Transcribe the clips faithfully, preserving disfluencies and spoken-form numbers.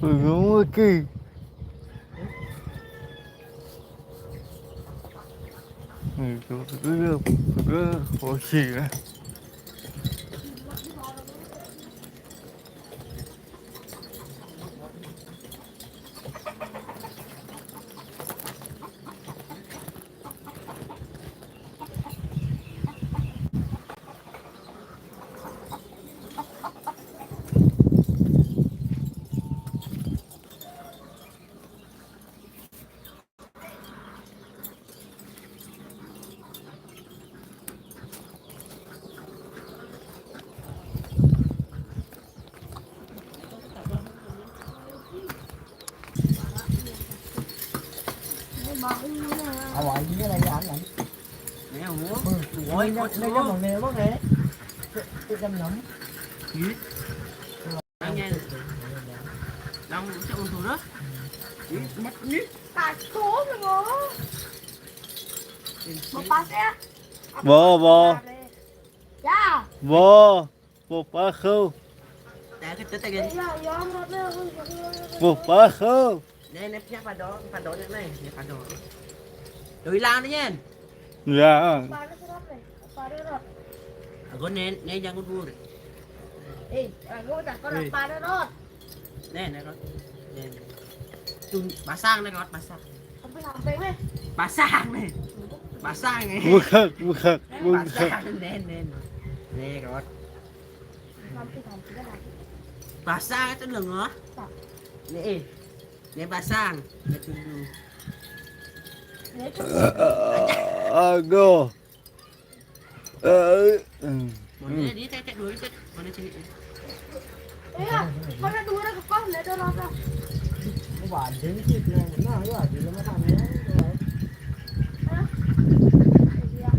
Ui, đúng rồi kì. Ui, đúng rồi, đúng rồi, đúng rồi, khó chịu đấy. Ủa, anh nhớ, anh nhớ một nè, bác nè. Cái, cái chăm lắm. Anh nghe. Đang sẽ ôn tụ đó. Mất nít. Cả số rồi mà. Một ba xe. Vô, vô. Dạ. Vô. Một ba không. Đã, cái tết này. Một ba không. Nè, nè, nhắc vào đó, vào đó, nhắc này, nhắc vào đó. Đuổi lao đi nha. Dạ. Ago nè, nè, jangan kabur. Eh, ago tak kau lapar dah, Rod. Nè, nè, Rod. Nè, nè. Tun-, pasang nè, Rod, pasang. Sampai, sampai weh. Pasang nè. Pasang nè. Bukan, bukan, bukan. Pasang nè, nè, nè. Nè, Rod. Sampai, sampai dah. Pasang itu dulu, ah. Tak. Nè, eh. Nè, pasang. Nè, tunggu. Nè, tunggu. Aduh. Eh, hmm. Mana dia tak, tak dua, tak. Mana sini? Iya, mana dua orang kekal, nggak ada rasa. Ini wadah ni sih, dia. Nah, ya, dia lemah tangan. Hah? Iya.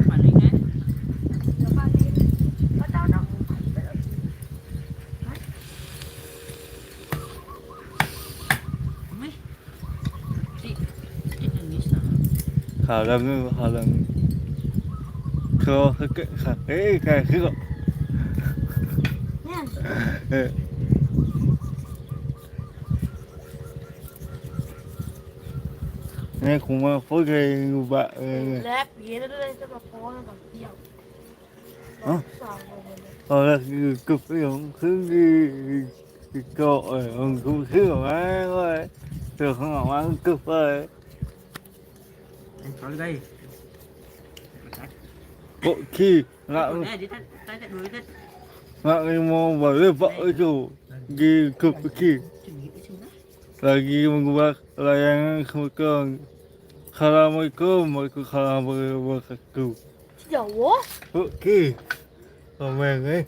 Paling, eh? Nggak paling. Nggak tahu dong. Hah? Meh. Khả năng, khả năng. Khả, khả, khả, ê, khả, khả. Nha. Ê. Nè, cũng mà phối cái người bạn, ờ. Lep, ghế đó, đó, đó, đó, đó, đó. Hả? Ờ, là cái cục cái ông cứ cái, cái cọ, ờ, ông cũng cứ ở ngoài thôi. Từ không ở ngoài cục thôi. Anh có đây. Bộ khi, ngạ, nè, đi tắt, tắt, tắt đuôi tắt. Ngạ cái mò vào lưới vợ ấy chủ. Cái cục khi. Lagi mengubah layangan ke Mekah. Assalamualaikum, waalaikumsalam warahmatullahi wabarakatuh. Jauh. Okey. Komen, eh.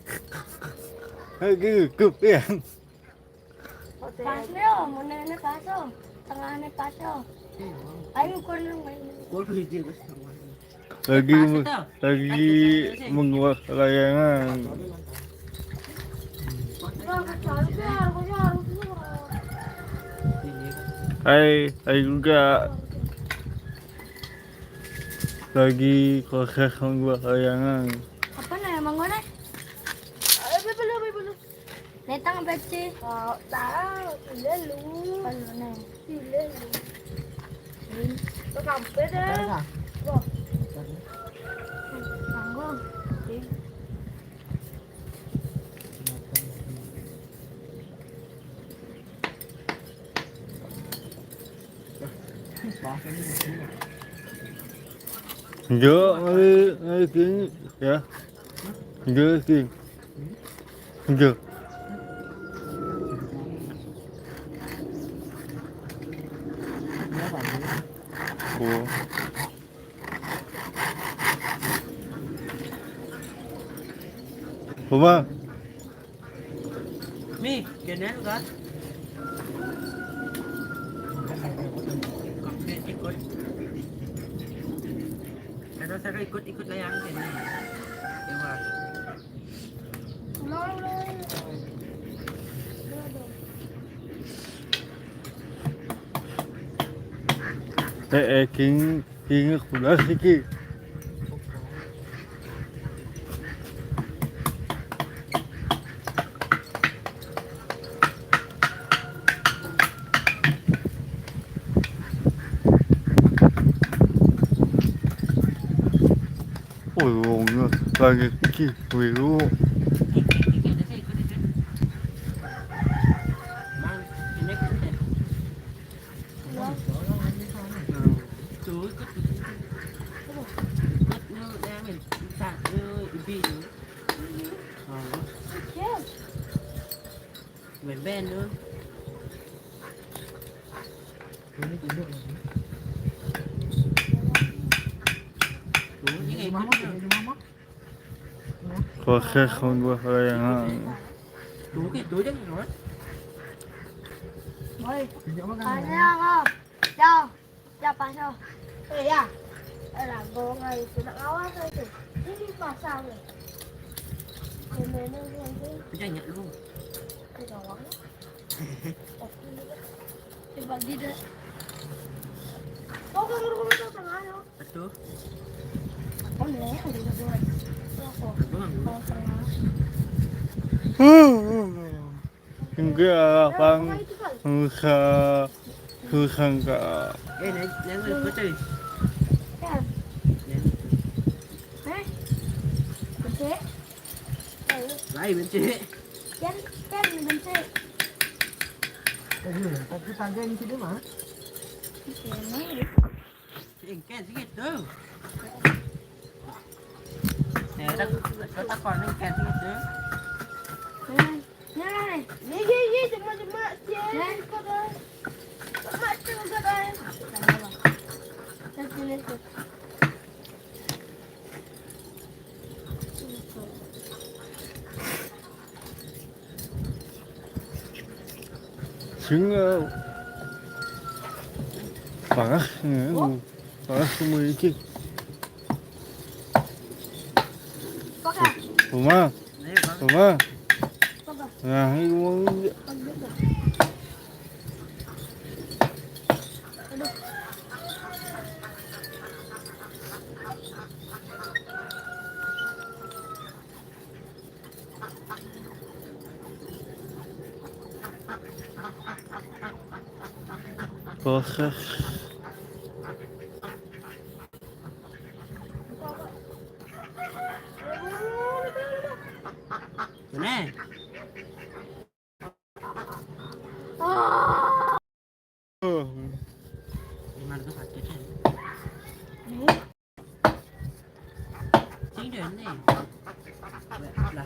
Lagi, good, ya. Pas ni, oh, mana ni pas, oh. Tengah ni pas, oh. Ayo, kau ni main. Lagi, lagi menguras layangan. Hai, hai juga. Lagi proses menguras layangan. Apa na, mango na? Ay, belum, belum. Netang apa sih? Oh, tahu. Lalu. Lalu na. Lalu. Sampai dah. Wah. Tanggung. Jom, mari, mari sini, ya. Jom sini. Jom. Oh. Rumah. Mi, ganun ka? Ikot, ikot. Pero sa ikot, ikot lang yan. Diba? Eh, eh, king, king, kuda siki. Ui, ui, ui, lagi ki, ui, ui. Mình bên nữa. Có khách không có hơi hả? Tú cái túi chắc nó. Ôi, tanya không? Chào. Chào, Pak, chào. Ê, ya. Ê, là cô ngày tụi nó áo áo thôi chứ. Cái gì mà sao vậy? Cái này nó, nó, nó. Cái này nhận luôn. Cái đó lắm. Ủa, cái gì đó. Cô, cô, cô, cô, cô, cô, cô. Betul. Không lẽ không được rồi. Không. Không. Không. Hingga pang hingga hingga. Ê, ném, ném lên có chơi. Ném. Hả? Mình sẽ. Lại mình sẽ. Chén, chén mình sẽ. Cái gì? Tao cứ tao game chứ đứa mà. Cái gì? Cái gì? Nè, tao, tao, tao còn cái gì? Nè, nè, nè. Nè, nè, nè, cuma, cuma, cuma, cuma, cuma, cuma. Sướng, ơ, phá, ừ, phá, không mười chứ. Phá, phá, phá. Phá. Nah, ini mau. Có khác. Nè. Ờ. Chính đến đi. Là.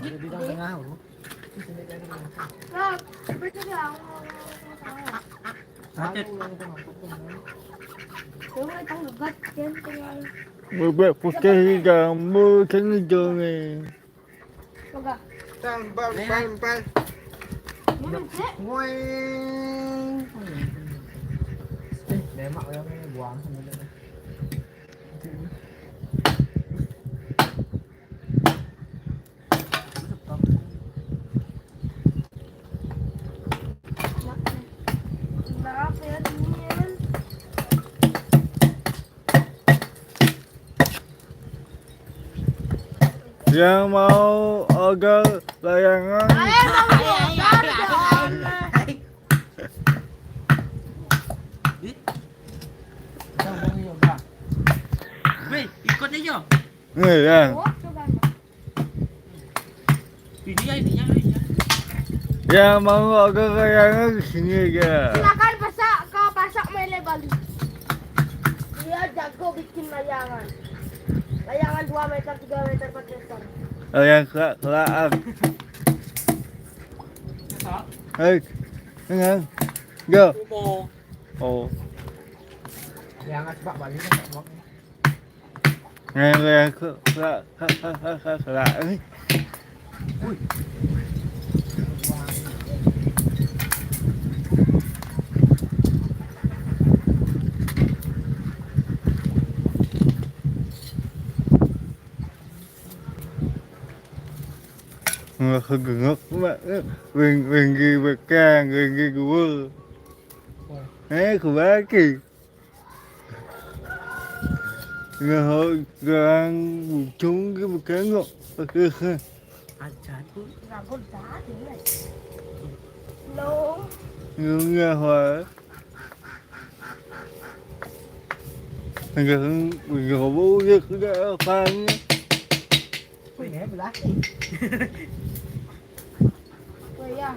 Đi ra tengah, bro. Hah? Gue gue putih juga, mau kena jangan. Empal, empal, empal. Weng. Eh, demak yang ini buang sama dia. Yang mau order layangan. Ayo, mau order, jangan. Weh, ikut aja. Nih, ya. Oh, coba. Ini ya, ini ya, ini ya. Yang mau order layangan ke sini aja. Silakan pasak ke Pasak Mele Bali. Dia jago bikin layangan. Layangan dua meter, tiga meter, empat meter. Layangan kelak, kelak. Hei, dengar. Go. Oh. Layangan sebab Bali kan tak buat. Nè, nè, khla-, khla-, khla-, khla-, khla-, khla-, ê. Ui. Ngơ khơ gơ ngơ khơ mă, ơ, weng, weng gơ bơ kang, weng gơ gơ wơ. Ê, khơ bă kì. Ngơ hơ gơ ang bù chung gơ bơ kang ngơ. Ơ, ơ, ơ. Ajan. Lô. Ngưng ra hoài. Ngưng, ngưng, ngưng, ngưng, ngưng, ngưng. Ui, nghe blah. Ui, ya.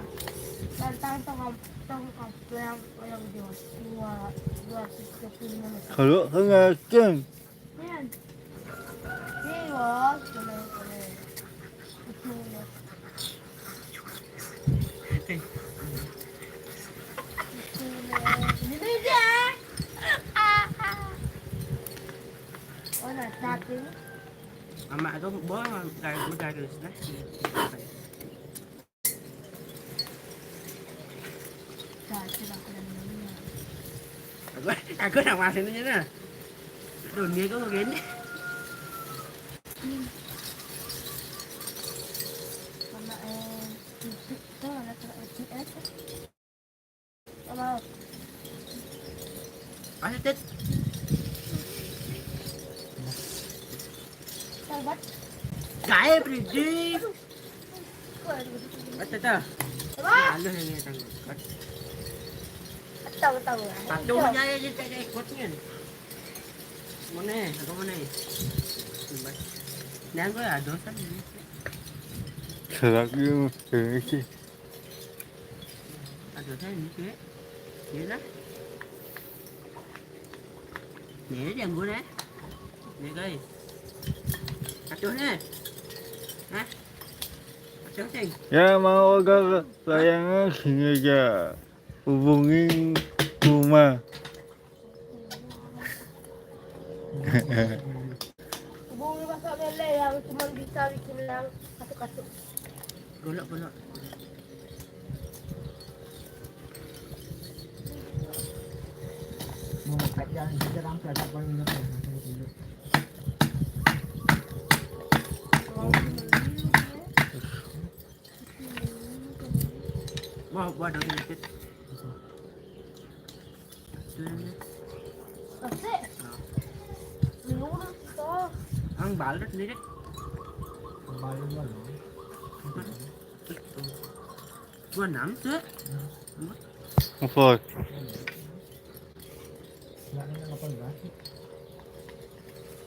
Tantang tong, tong, tong, yang, yang dua, dua, dua, tiga puluh lima. Kalau enggak, Ken. Yan. Hey, wag. Tuloy, tuloy. Tuloy. Tuloy. Hindi siya. Ah, ah. Wala, dati. Mama, ito, bo, gag-, gagalis na. Dati lang ko lang yun. Aku, aku nak masuk ni na. Dunia ko gini. Mama, eh, ito, wala ka S D S. Mama. Ano, Tet? Sabat? Gaya, Brady. Ito, ito. Diba? Ano yung itang? Ito, ito. Patuhan niya yung ikot niyan. Muna eh, ako muna eh. Diba? Yan ko, ah, dosan. Sarap yung, yung isi. Ah, dosan, hindi ko eh. Yun na. Yan, yan ko na eh. Yan, guys. Ato na eh. Ha? Ato, Seng. Ya, mga kaga, sayangnya gini aja. Hubungin Kuma. Hubungi mo sa Mele, ang cuma bisa bikin lang kaso-kaso. Gulo, gulo. Mau kat yang kita dalam kelas apa ni? Wah, wah, dah sakit. Kasi, minulog ito. Ang balot, lirik. Ang balot mo, no? Dua enam, sir. Apa? Wala na nga pala.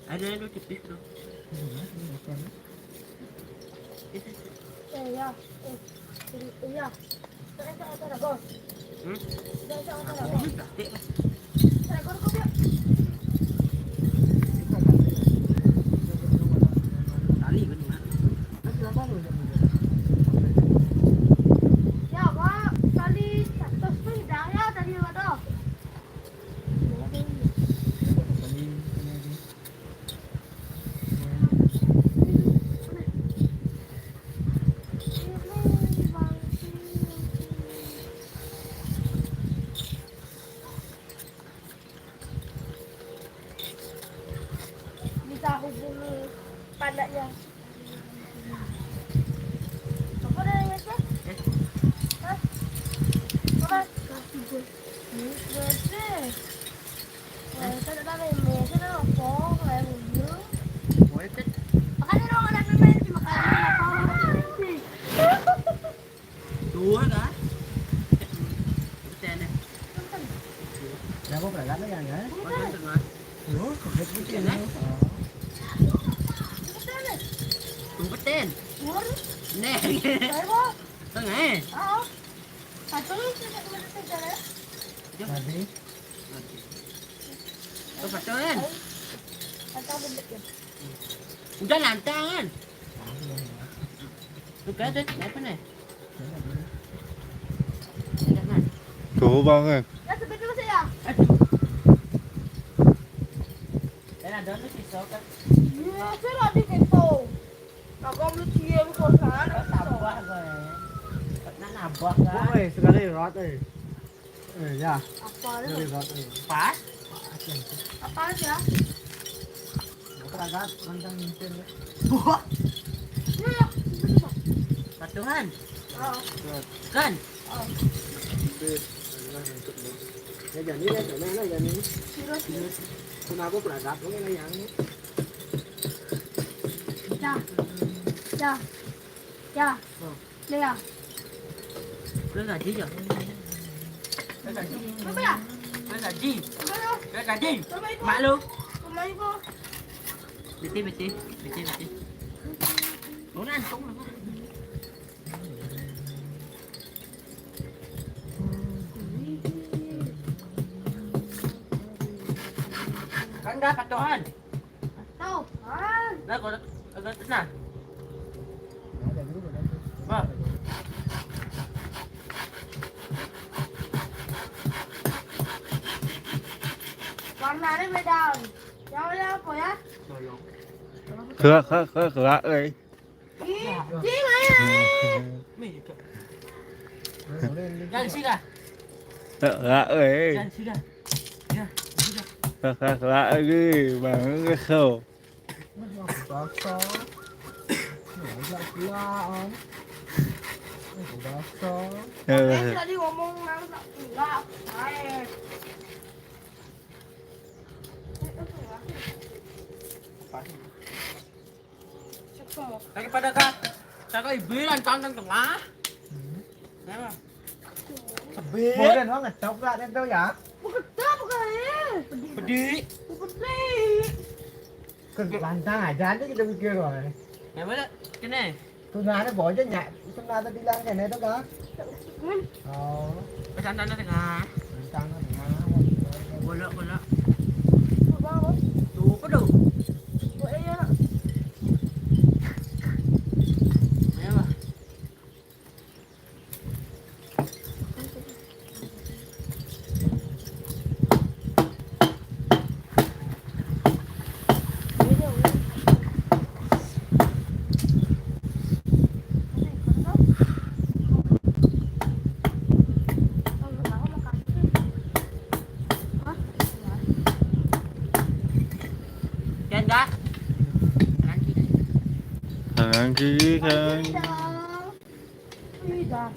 Ano, ano, tipis, no? Ano na? Ano na? Iya. Eh, iya. Tara, tara, tara, boss. Hmm? Tara, tara, tara, boss. Ako, dati. Tara, go, go, go. Tali, gano'n nga. Ya, wa, tali, sakto, tali, tali, tali. Bisa hubungi pala niya. Apa na niya siya? Ha? Apa? Pwede. Pwede na ako. Pwede. Baka na lang anak naman, hindi makain na ako. Dua ka? Tene. Dapat pala na yan, ha? Ano ka? Ano? Tene. Tungkol ten. Ne. Ito nga eh. Oo. Patuloy sa mga sa dala. Sabi? Ito, patuloy. Ay. Ang tawag na yun. Udah lantangan. Udah, udah, apa nih? Udah, Mas. Coba banget. Ya, sebetul saya. Aduh. Dan ada lu sih, sok. Iya, saya lagi gitu. Aku ambil dia, lu kok sana. Tabah gue. Pernah nabah kan? Gue, eh, sekali rat, eh. Eh, ya. Apa lu? Sekali rat, eh. Pas? Apa aja? Aku agak nonton nonton. Wah. Iya, iya. Patungan. Oh. Kan? Oh. Ya, jadi ya, jadi ya, jadi. Terus, terus. Kenapa berangkat? Lu yang ini. Ya. Ya. Ya. Oh. Lea. Lu gaji ya? Apa ya? Dah gaji. Apa ya? Dah gaji. Sama itu. Mak lu. Sama itu. Betul, betul. Betul, betul. Orang antum lah. Kan dah patuhan. Tahu. Ah. Dah, kau dah, kau dah tenang. Wah. Warnanya beda. Yang ini apa ya? Gerak, gerak, gerak, gerak, eh. Ih, cing, ayo, eh. Jangan sih dah. Gerak, gerak, eh. Jangan sih dah. Ya, sih dah. Gerak, gerak, gerak, eh. Bang, gerak. Basah. Nggak pulang. Basah. Eh. Tadi ngomong nang tak pulang. Ayo. Daripada kak, kak ibu lantang tengah. Kenapa? Sebel. Boleh no ngetop gak itu ya? Bukan ngetop, bukan, eh. Pedih. Pedih. Bukan pedih. Ke lantang aja nanti kita pikir, wah. Ya, mana? Kena. Tunane bocah nyak, tunane bilang kene to, Kang? Hmm. Oh. Pesan tanah tengah. Rencana tengah. Golok, golok. Apa, apa? Tuh, apa tuh? Oh, iya. Ayo, Pak. Kanan kiri, kanan. Hả?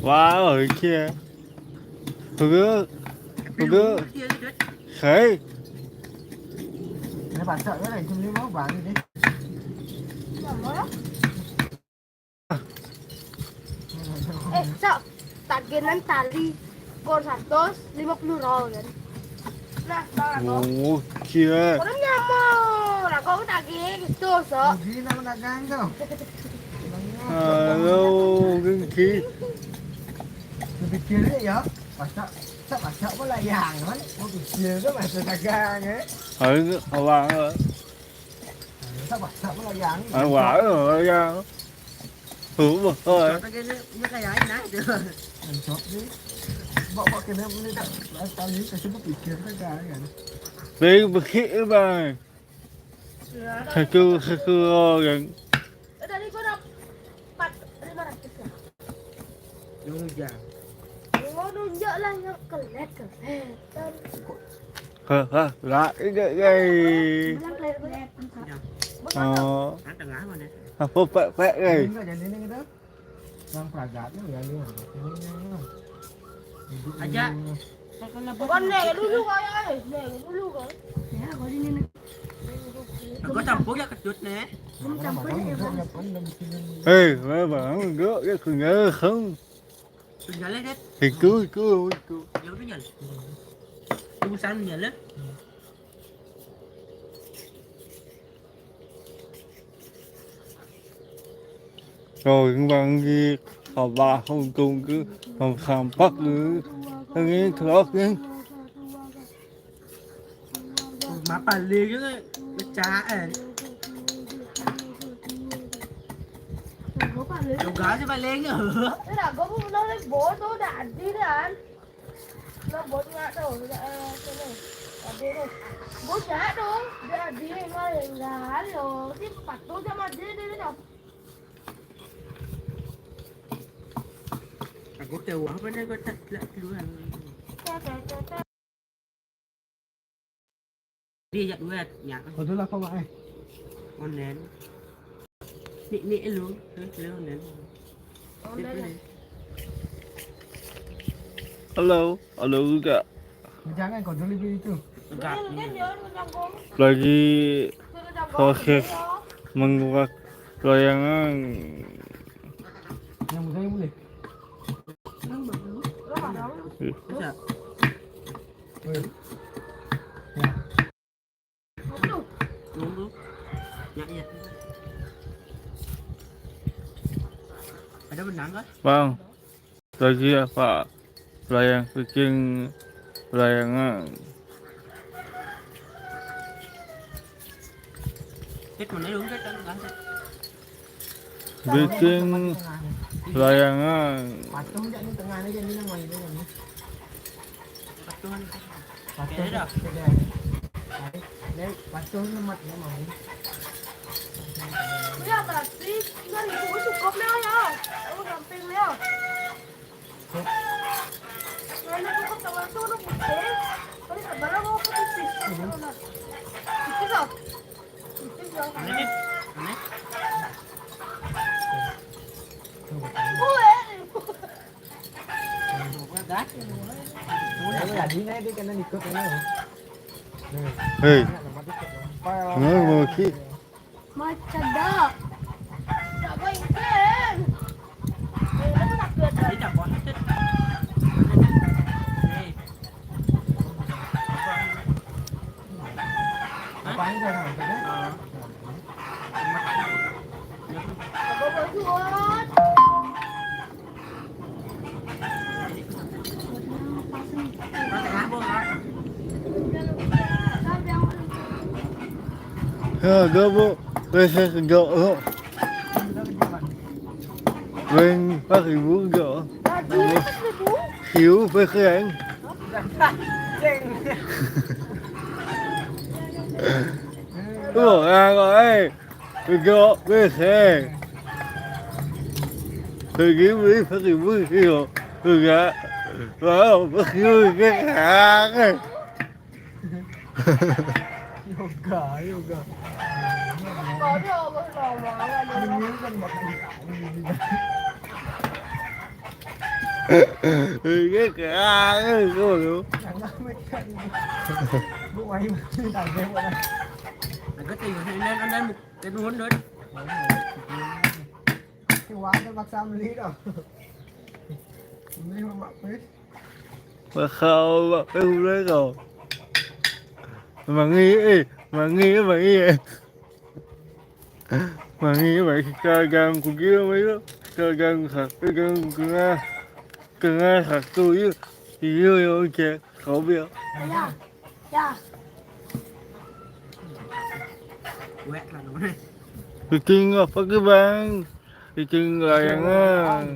Wow, okay. Hứa, hứa. Khởi. Nó bạn sợ cái này, không biết máu bạn đi. Eh, Cok, tagihan tali kor seratus lima puluh ribu kan. Nah, tangan lo. Oh, kira. Orang nyamuk, lah kok tagih gitu, Cok. Gini nama dagang tuh. Halo, Gengki. Pikirnya ya, masak, masak, masak apa lah yang kan? Mau pikir tuh masa dagang ya. Halo, abang. Masak, masak apa lah yang? Abang, yang. Ủa, ơi. Cho cái nó, nó cái ấy nát được. Anh chót đi. Bỏ, bỏ cái nó, nó đã, đã, tao nghĩ cái chúng nó bị kia nó ra rồi. Đi, bật khịt đi mà. Khai cư, khai cư, ờ, gần. Udah nih, gua dapat lima ratus ya. Yang hujan. Gua nunjuk lah yang kelet, kelet. Hả, hả, lại cái, cái, cái. Bilang kelet, kelet. Ờ. Ăn tengah mana? Hả, phô pẹ, pẹ, cái. Enggak, jadi ini gitu. Yang peragatnya ya, lu. Aja. Bukan nih, dulu kau ya, eh. Nih, dulu kau. Ya, kau ini nih. Aku campur ya kedut nih. Ê, mà bảo gỡ cái con nhớ không? Tinggal aja. Thì cứ, cứ, cứ. Ya udah, jalan. Urusan jalan. Rồi, nhưng mà nghe họ bà không cùng cứ phòng khám bắt cứ nghe thở nghe. Má paling itu pecah, eh. Lo gak sih paling? Ini lah, gue mau nolak botol tadi kan. Lo buat nggak tuh, udah, eh, sini. Tadi tuh. Gue jahat dong, jadi malah enggak lo. Si empat tuh sama dia, dia, dia. Aku tahu apa nih, gue tak, tak keluar. Dia jak duit, nyak. Kau dulu apa, Mak, eh? Online. Ni, ni lu, eh, lu online. Online. Ni, ni. Halo, halo juga. Jangan kau dulu itu. Lagi proses menguak layangan. Yang muda yang boleh. Bisa. Ya, ya. Ada benang kah? Bang, lagi apa? Layang, bikin layangan. Cek mana dong, cek kan, kan, cek. Bikin layangan. Patung tak ni tengah ni, jadi nama ini ni. Patungan. Patung Kayaknya dah. Beda. Ni patung lemak nama ni. Ya, berarti tiga ribu cukup lah ya. Aku ramping ya. Mana cukup sama tu nak putih. Kali tak barang mau putih. Itu dah. Itu dah. Mana ni? Mana? Gue. Dah. Yang lagi ni dia kena ikut ni. Hei, Nampak kenapa mau kik? Macam dah. Tak kau ikan. Eh, aku tak kuat. Tadi dah buat tu. Hei. Apa ni dah nampak kan? Ah. Aku berjuang. Ha, gabuk. Besar kejap tu. Ring pas ibu kejap. Siu pas kering. Oh, ah, kau eh. Kejap besar. Pergi beli seribu kilo. Enggak. Wow, seribu kilo. Yoga, yoga. Kau dia Allah Allah. Ini kan makan. Enggak, kau tu. Jangan makan. Bu main main tak ada buat. Agak tengok ni, ni, ni, ni, ni, ni, ni. Keluar terpaksa beli tau. Beli mak pes. Kau buat apa pula kau? Mangi eh, mangi eh, mangi eh. Mangi eh, mangi kita gang kugi mangi tu. Kita gang satu, gang kena kena satu je. Iya ya, okey. Kau biar. Ya. Ya. Wet lah nama ni. Bikin apa ke bang? Bikin layangan.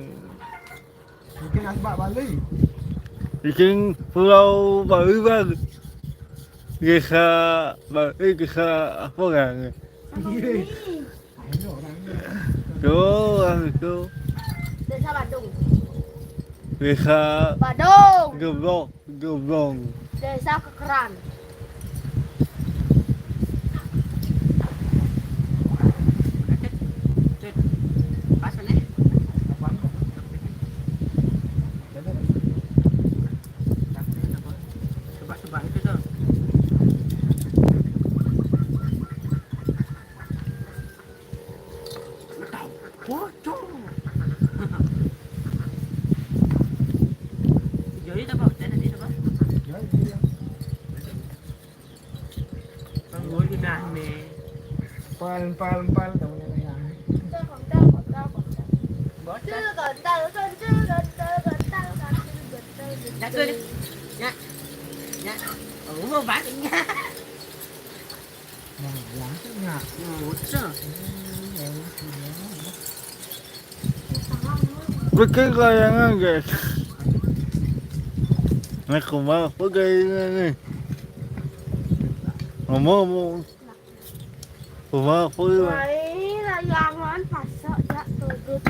Mungkin asbak Bali. Bikin pulau baru bang. Desa baru, desa apa kan? Sama ni. Ada orang ni. Tu, ah, tu. Desa Badung. Desa Badung. Geblong, Geblong. Desa Kekeran. Pas ni. Coba, coba itu tu. Pocong. Jadi apa? Tadi apa? Pengguna ni. Pal, pal, pal, tahu ni yang. Bocor. Jatuh ni. Ya. Ya. Oh, banyak. Nah, yang tu nak. Bocor. Bikin layangan guys. Ni rumah apa gaya ni? Rumah apa? Rumah apa ni? Main layangan pasak jak todot.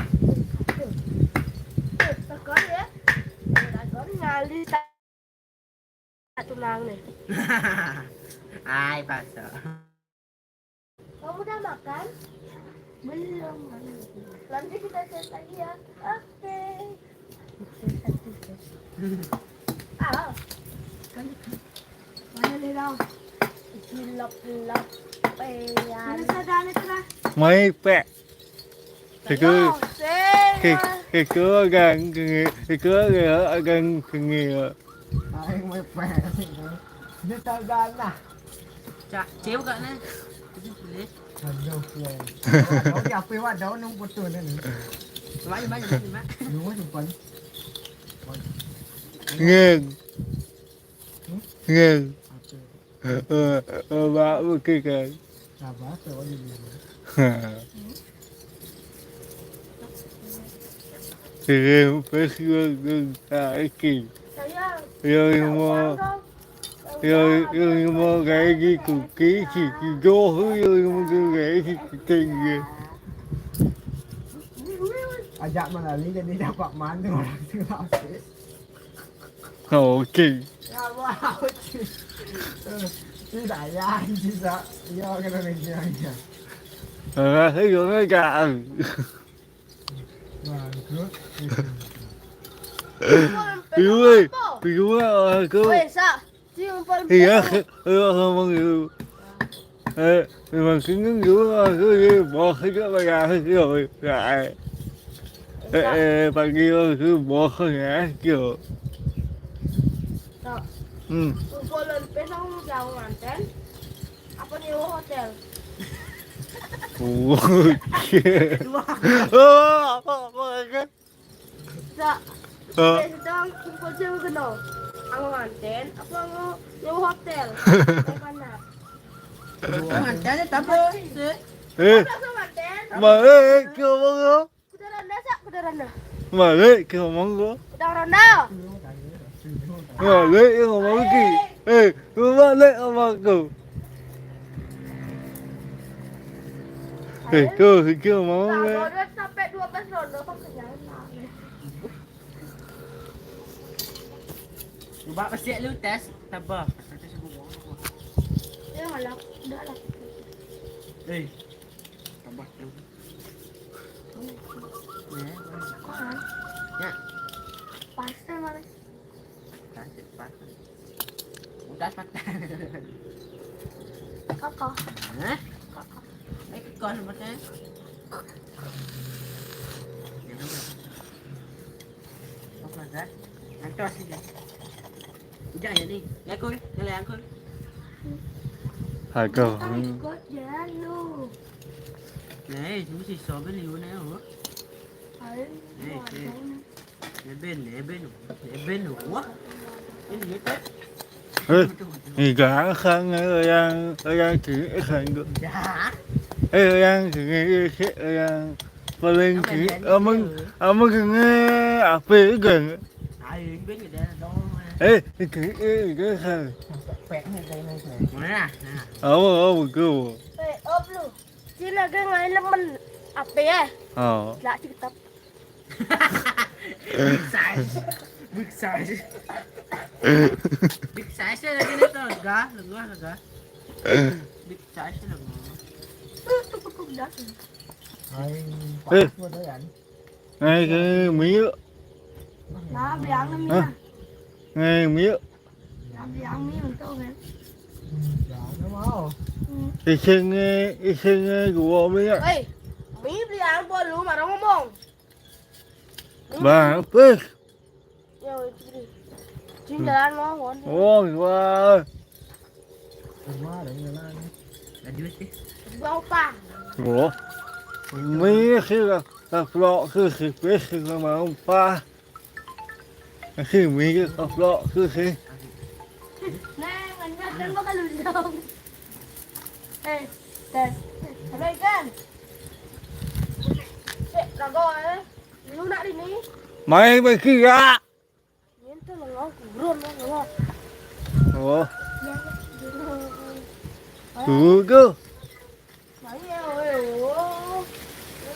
Tekan ya. Tekan ngali tak tunang ni. Ai, pasak. Kamu dah makan? Belum. Nanti kita chat lagi ya. Oke. Mai pek. Kiko, kiko agang kengi, kiko agang kengi. Aing mah pek. Dia tagana. Cak, cewek gak nih? Itu boleh. Aduh, ya. Daun di apa, Wak? Daun yang foto nih. Coba, coba, coba, coba. Lu mah simpan. Ngeng. Ngeng. Eh, eh, Mbak, oke kan? Sabar, coba dulu. Kirim Facebook dan lagi. Yang mau, yang, yang mau kayak gitu, kayak gitu, yang mau kayak gitu, kayak gitu. Ajak melalui jadi dapat mantu orang sing lapis. Oke. Ya, wah, oke. Tidak ya, bisa. Iya, kena lagi ya. Rasanya gimana, Kak? Bangkrut. Iya, iya, aku. Weh, Sa, si umpal. Iya, iya, ngomong gitu. Eh, memang sini dulu aku ya, bos aja banyak gitu. Ya, eh, eh, pagi aku bos ya, gitu. Sa, hmm. Kumpulan pesang jauh manten. Apa nyewa hotel? Oke. Dua. Oh, apa, apa, apa? Sa, eh, sedang kumpul cewek kena. Anggo nganten, apa anggo nyewa hotel? Yang mana? Nganten, tapi, sih. Eh, anggo nganten. Mah, eh, eh, ngomong lo. Kuda ronda, Sa, kuda ronda. Balik ke ngomong lo. Kuda ronda. Balik ke ngomong lagi. Eh, lu balik ngomong aku. Eh, tuh, itu ngomong. Nah, lo. Kalau sampai dua belas ronda, kok kenyang? Coba pasti lu tes, tambah. Tes gua. Ya, malah, udah lah. Eh, tambah lu. Ya. Ya. Pas, mana? Pas, pas. Udah, pas. Koko. Hah? Koko. Eh, koko sebutnya. Ya, udah. Apa, Zat? Antos aja. Udah ya, nih. Ya, Kul. Ya, ya, Kul. Aduh. Ikut jalan lu. Nih, ini si Sobel, lu nih, oh. Ayo, eh, eh. Eben, Eben, Eben, wah. Ini gitu. Eh, ini gak akan yang, yang kiri kan. Ya. Eh, yang kiri, yang paling kiri, emang, emang kiri apa kan? Ayo, Ben, gede dong. Eh, ini kiri, eh, ini kan. Peknya kayak ini. Mana? Nah. Apa, apa, gue? Eh, op lu. Cina ge ngai lemen apa ya? Oh. Lah, cik tetap. Big size. Big size. Big size ya lagi nih tuh, lega, lega, lega. Big size ya lega. Tuh, tuh, tuh, tuh, udah. Aing, eh, pas gua doyan. Ngai ke mie. Nah, bilang mie. Hah? Ngai mie. Tapi yang mie untuk kan. Jangan mau. Hmm. Isengnya, isengnya gua mie. Hei, mie beli apa lu, marah ngomong. Bang, pes. Ya, itu deh. Cing jalan mau, ngomong. Oh, gua. Rumah ada yang jalan. Ada sih. Gua apa? Gua. Mie sih lah. Tak pelok sih, si pes sih, gua mau apa. Kasi migit ang plot ko si. Neng, ano natin makalulong? Eh, Tes. Sabay kan? Cek, lago eh. Luna rin eh. May may kira. Yan to, langaw. Bro, langaw. Oo. Yan, yan. Tugo. Maya, oy, oh.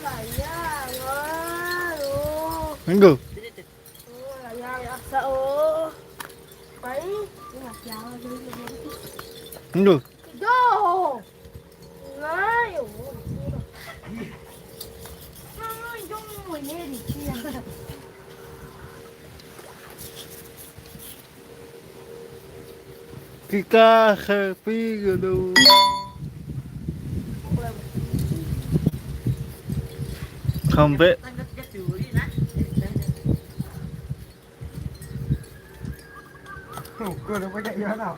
Maya, oh. Minggu. Oh, maya, asa, oh. Pai, ini masih awal dulu. Minggu. Go. Ngai, oh. Ngai, jong, ini di sini. Kita happy gitu. Sampai Tuh, gue udah pakai gimana?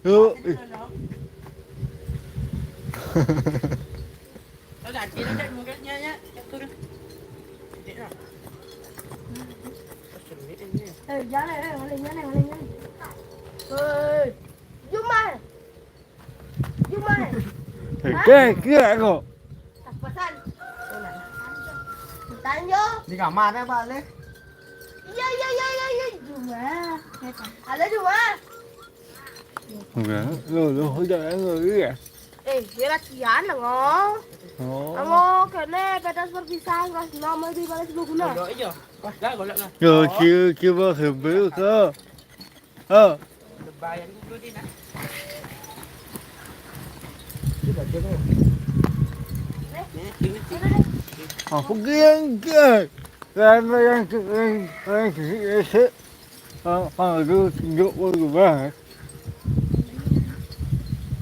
Yuk. Ih. Agak kecil aja mungkinnya ya, turun. Kecil lah. Eh, jangan, eh, oleh jangan, oleh jangan. Hei, Jumai. Jumai. Eh, kira kok. Pas-pasan. Tanyo. Di kamar ya, Pak Le? Iya, iya, iya, iya, iya, Jumai. Halo, Jumai. Enggak, lo, lo, udah, lo, iya. Eh, dia latihan, lo. Oh. Kamu kene pedas perpisahan, kelas enam, itu ibarat sepuluh guna. Golok iya. Wah, dah, golok lah. Yo, kira, kira, hebe, kau. Oh. Lebayan dulu dia, nak. Dia baca tu. Ni, ni, ni. Ah, pergi yang ke. Yang, yang, yang, yang, yang, yang, Ah, ah, tu tunjuk pun berubah, eh.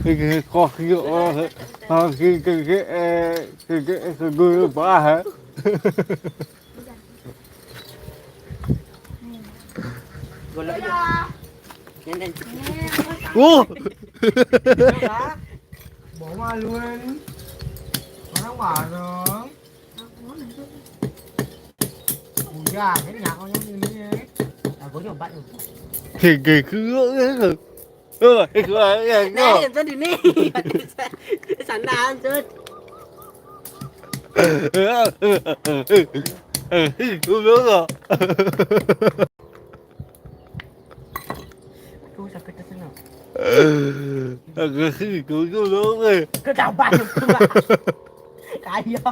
Kerja kos tunjuk pun, eh. Ah, kerja, kerja, eh, kerja, eh, kerja berubah, eh. Golok je. Nenek. Oh! Bawa maluan. Bareng-bareng. Udah, ini nak kau yang ini, eh. Aku nyoba tu. Gege keruk ke tu? Oh, eh, keluar, ya, Nah, keluar. Yang tadi ni. Sana, Ansut. Eh, eh, eh, eh, eh, eh, eh, keluar. Tu sakit tu sana. Aku rasa kau tu orang. Kau tak apa tu. Kaya.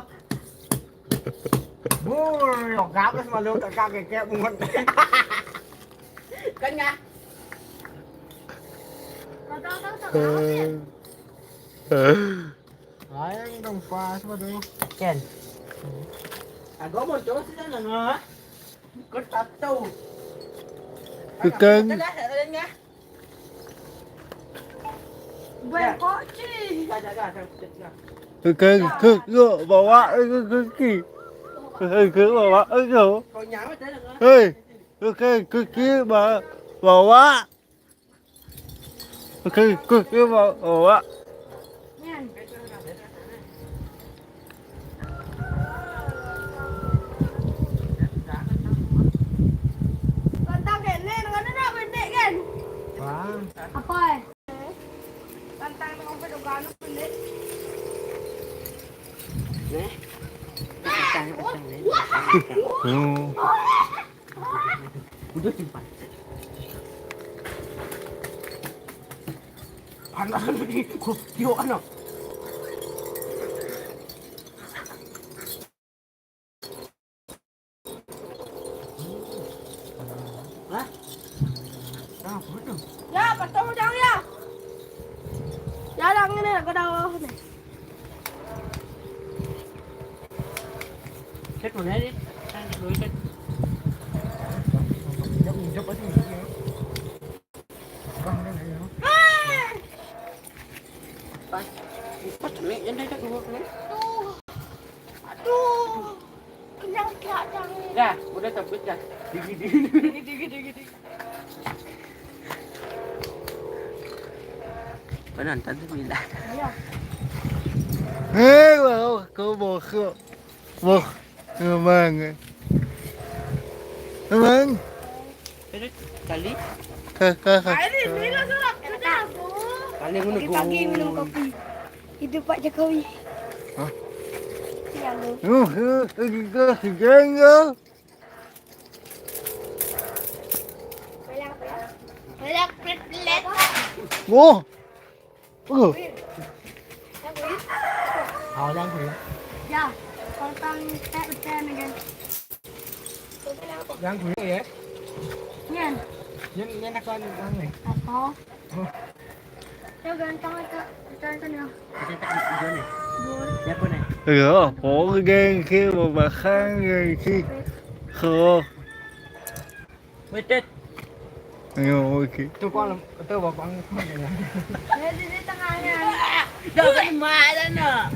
Bur, yo gagas malu kakak kekek bungut. Kan ya? Kau tahu tahu tak apa ya? Lain dong pas mah tu. Ken. Agak mau coba sih sana, nah. Kau tak tahu. Bukan. Tengah, tengah. Bengkok, Ci. Dah, dah, dah, dah, dah. Bukan, kau, kau bawa ke kaki. Bukan, kau bawa ke kau. Kau nyawa dah, dah. Hei, bukan, kaki ba-, bawa. Oke, oke, oke, Pak. Oh, Pak. Tantang kene, nang ada nak pendek kan? Wah. Apa, eh? Tantang nang sampai ke belakang pendek. Nih. Tantang, tantang, nih. Hmm. Udah simpan. Panas lagi. Kok, yo, ano? Hah? Ah, apa tu? Ya, patong dong ya. Ya, lang ini aku dah ni. Set mana ni? Set dulu, set. Jap, jap, jap, jap. Bang, ni, ni, ni. Pas. Pas ni, yang dah tak dulu ni. Aduh. Aduh. Kenyang siap dah ni. Dah, udah cabut dah. Digi, digi, digi, digi, digi. Penonton tu bila? Ya. Hei, wow, kau bosok. Wah, memang. Memang. Terus, kali? Ka-, ka-, ka-, Air ni, ni lah surat. Kena aku. Kali mana Pagi-pagi gua? Minum kopi. Hidup Pak Jokowi. Hah? Ya, lu. Uh, uh, uh, uh, uh, uh. Banyak, banyak. Banyak, pelit-pelit. Wah. Oh. Yang kuih. Ya, kalau tang teh udah nih, kan. Yang kuih ya? Nyen. Nyen, nyen aku anu, anu nih. Apa? Oh. Ya, ganteng aja. Ganteng ya. Kita tak hijau nih. Boleh. Siapa nih? Ya, apa gengsi, mau makan gengsi. Kok. Metet. Ayo, oke. Itu kok, itu bokong. Ya, di sini tengahnya. Dah kan, Mak, sana.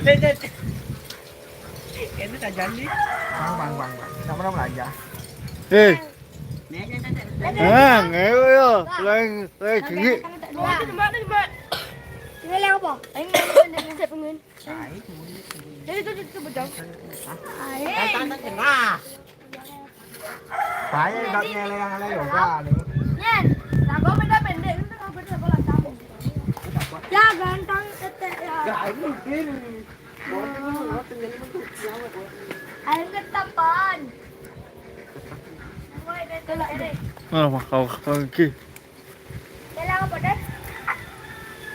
Metet. Ini tak jadi. Bang, bang, bang, bang. Sama-sama aja. Eh. Bang, ayo, ayo. Lain, lain, tinggi. Ini yang apa? Ini yang apa? Ini yang apa? Jadi itu, itu bedang. Tantang tengah. Saya juga nyeleng-nyeleng juga nih. Nyen, lagu beda pendek, itu lagu beda bola tahu. Ya, ganteng, tete, ya. Gak mungkin. Ayo, ketapan. Ah, makau lagi. Dalam apa, Dad?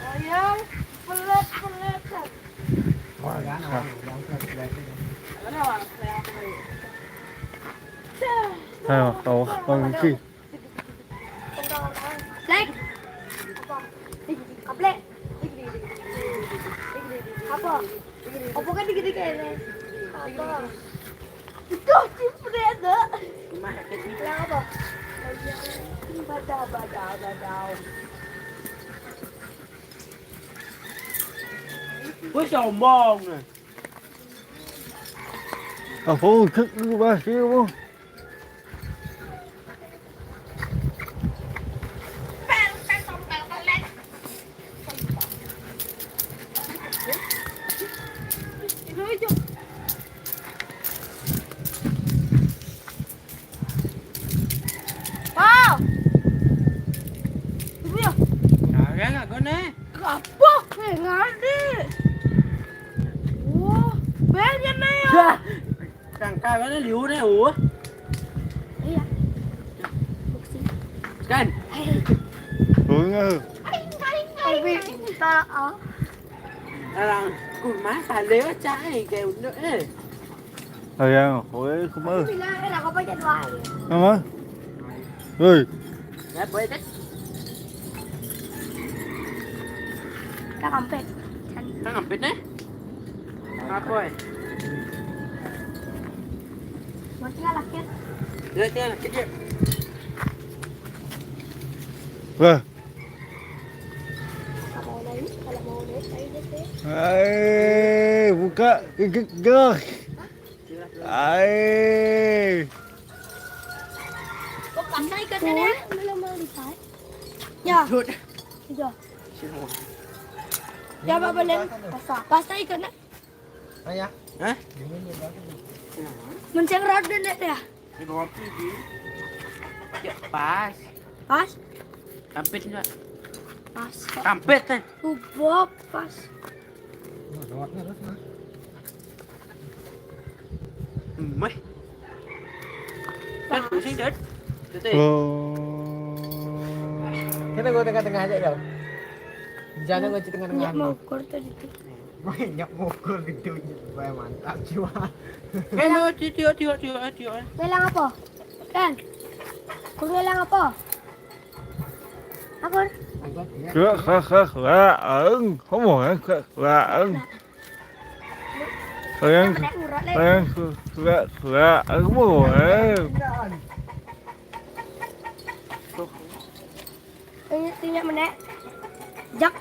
Wayang pelet-peletan. Wah, ya, nah, yang pelet-pelet itu. Ayo, kau, kau, Ki. Black. Kaplek. Apa? Apa kan dikit-dikit ini? Apa? Itu, cipret, Dek. Yang apa? Badau, badau, badau. Wih, sombong nih. Apa, cek dulu, Mas, dia, Bu. Wow. Tunggu ya. Nah, ya, nggak guna. Apa? Eh, nggak ada. Wah, banyak nih ya. Dah. Tangkal mana liu nih, uh. Iya. Buksi. Kan? Bunga. Tapi kita, ah. Orang kurma kali cai kayak untuk, eh. Ayan, okay, kuma. Bilang, eh, ako pa dyan, wala. Ano? Hoy. Nakampit. Nakampit na? Ako eh. Mati nga lakit. Dito nga, lakit yun. Wah. Ay, buka. Gigit, gigit. Ay. Pasay ka na na. Wala mang lipat. Ya. Ya. Ya, babalin. Pasay ka na. Ay, ah. Ha? Mansang rod na na ya. Pas. Pas? Kampit nga. Pas. Kampit eh. Ubok, pas. May. Pusing, Dad. Tete. Kita gua tengah-tengah aja, Dal. Di sana gua tengah-tengah. Nyak mau ukur tuh gitu. Banyak mukul gitu. Wah, mantap jiwa. Hello, tiyo, tiyo, tiyo, tiyo. Ngelang apa? Kan? Kau ngelang apa? Apa? Kira, kira, kira, kira, ang, kamu kan, kira, kira, ang. Kalian, kalian, kira, kira, ang, kamu kan. Ini tinggal mana? Jak.